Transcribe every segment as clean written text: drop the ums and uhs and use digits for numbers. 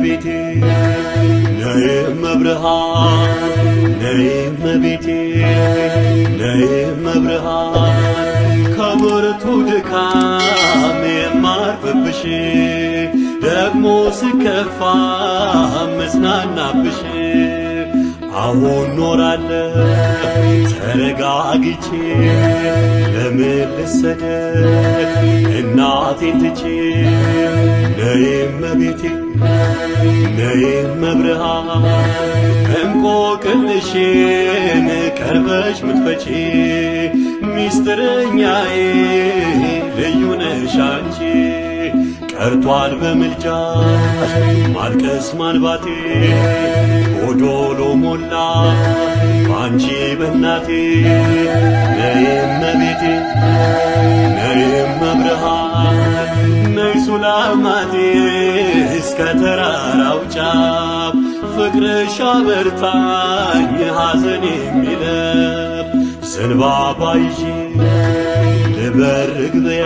እመቤቴ፣ ነይ እመብርሃን፣ ነይ እመቤቴ፣ ነይ እመብርሃን፣ ከብርቱ ድካም የማርፍብሽ፣ ደግሞ ስከፋ መጽናናብሽ። አሁን ኖራለሁ ተረጋግቼ፣ ለምን ልሰደድ እናቴን ትቼ? ነይ እመቤቴ፣ ነይ እመብርሃን፣ እንቆቅልሽን ቀርበሽ ምትፈቺ፣ ሚስጥረኛዬ ልዩ ነሽ አንቺ። ቀርቷል በምልጃሽ ማልቀስ ማንባቴ፣ ጎዶሎ ሞላ ባንቺ በናቴ። ነይ እመቤቴ፣ ነይ እመብርሃን፣ ነይ ሱላማቴ፣ እስከ ተራራው ጫፍ ፍቅርሽ አበርታኝ ሐዘን የሚለብ። ዘንባባ ይዤ ልበር ርግብየ፣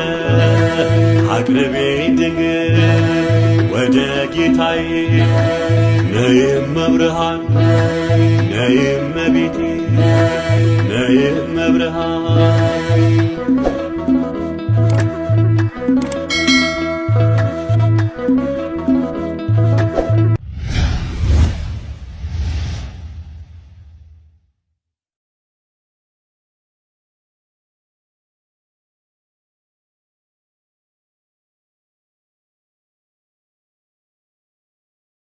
አቅርቤ ድንግል ወደ ጌታዬ። ነይ እመብርሃን፣ ነይ እመቤቴ፣ ነይ እመብርሃን።